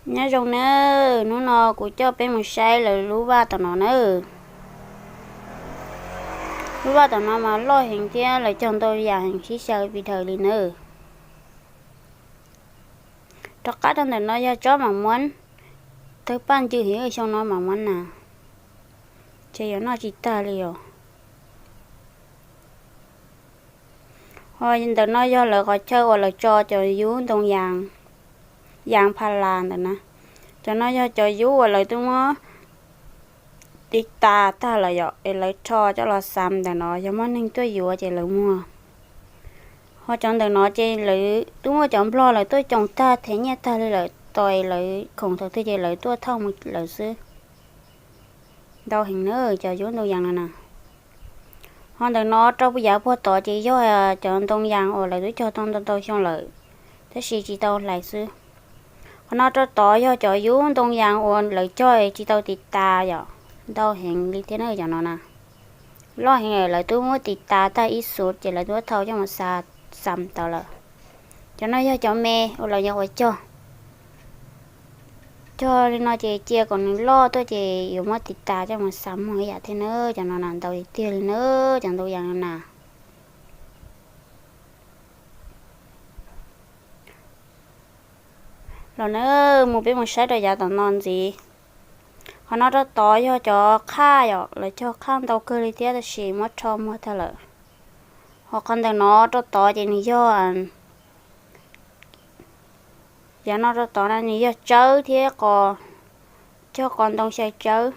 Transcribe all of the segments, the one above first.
Nyob zoo nawb, hnub no kuv coj peb mus saib lawv lub vaj tom no nawb. Lub vaj tom no mas loj heev thiab lawv cog ntau yam heev sib xyaw pis dhawv li nawb. Rov qab rau ntawm no yog tsob mam muab, tawg paj ncw heev xyoo no mam muab na, ces yuav noj tsis tag li os. Ho ntawm no yog lawv qhov chaw uas lawv tso cov yub ntoo yas, yas pha las ntawm na. Cov no yog cov yub uas lawv twb muab tiv tas tag lawm yom, es lawv rho coj los xam ntawm no, yog muaj neeg tuaj yuav ces lawv muag. Ho cov ntawm no ces lawv twb muaj cov nplog lawv tuaj coo tag them nyiaj tag li lawm, tos lawv khoom thaum twg ces lawv tuaj thauj mus lawm xwb. Ntau heev na, cov yub ntoo yas no na. Ho ntawm no rau yav puag tod ces yog cov ntoo yas uas lawv twb cog tau ntau ntau xyoo lawm, tab sis tsis tau hlais xwb. Qhov no rau tod yog cov yub ntoo yas uas lawv cog tsis tau tiv tas yom, ntau heev li thiab na cov no na. Loj heev, lawv twb muab tiv tas tag ib xub ces lawv twb thauj coj mus xam tau lawm. Cov no yog cov me uas lawv nyuam qhuav cog. Cog li no ces cia kom nws loj tuaj ces yuav muab tiv tas coj mus xam muag ib yam thiab na, cov no na ntau tiag tiag li na, cov ntoo yas no na. Los na, mus peb mus saib rau yav tom no ntxiv. Qhov no rau tod yog cov qhaj yom, lawv cog qhaj ntau kawg li thiab tab sis muab rho muag tag lawm. Ho qhov ntawm no rau tod ces nws yog, yav no rau tod na nws yog tsawb thiab qos, cog qos ntoo xyaw tsawb.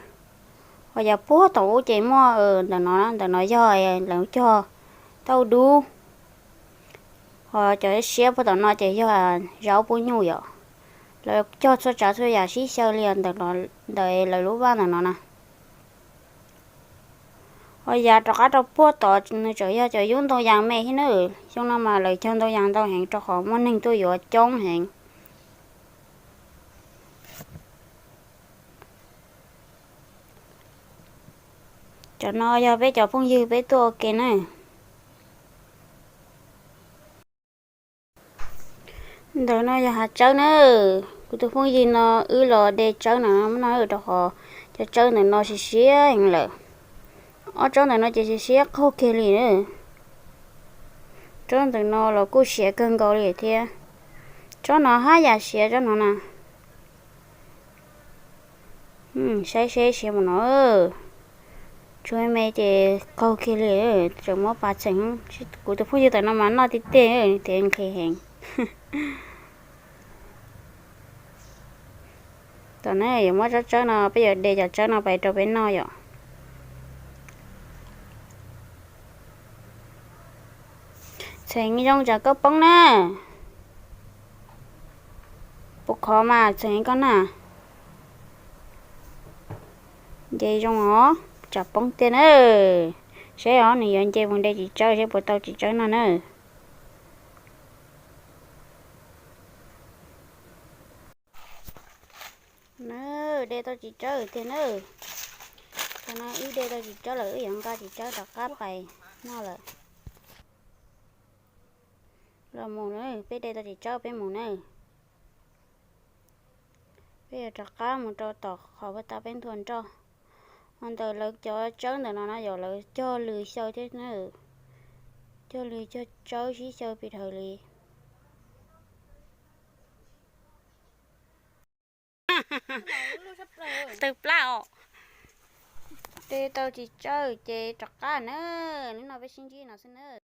Ho yav puag tom ub ces muaj ntawm no, ntawm no yog lawv cog tauj dub. Ho cov siab puag tom no ces yog zaub pub nyuj yom. Lawv cog txhua tsav txhua yam sib xyaw li ntawm lawv lub vaj ntawm no na. Ho yav rov qab rau puag tod nws tseem yog cov yub ntoo yas me thiab na. Xyoo no mas lawv cog ntoo yas ntau heev rau qhov muaj neeg tuaj yuav coob heev. Cov no yog peb cov phooj ywg peb tuaj ua ke na. Ntawm no yog hav tsawb na. Kuv tus phooj ywg no wb los de tsawb no no rau qhov cov tsawb ntawm no siav siav heev lawm. Ob tsob ntawm no ces siav siab qaug kiag li na. Tsob ntawm no los kuj siav kawg nkaus li thiab. Tsob no haj yam siav tsob no na. Saib seb siav mus no. Tsuag me ces qaug kiag li, tseem muab pas txheem. Kuv tus phooj ywg tam no mas noj tiag tiag, tias nqhis heev. Tam no yuav muab tsob tsawb no, peb yuav de cov tsawb no pais rau peb noj yom. Txheem zoo tsam koj poob na. Puas khov mas txheem koj na. Nce zoo os, tsam poob tiag na. Saib os, nws yuav nce mus de txiv tsawb seb puas tau txiv tsawb noj na. Na, de tau txiv tsawb tiag na. Tam no wb de tau txiv tsawb lawm, wb yuav nqa txiv tsawb rov qab pais noj lawm. Los mus na, peb de tau txiv tsawb peb mus na. Peb yuav rov qab mus rau tom qhov puag ta peb nthua nroj. Ho ntawm lawv cov tsawb ntawm no na yog lawv cog lws xyaw thiab na. Cog lws cog tsawb sib xyaw pis dhawv li. Tawg plab os. De tau txiv tsawb ces rov qab na. Hnub no peb sib ntsib no xwb na.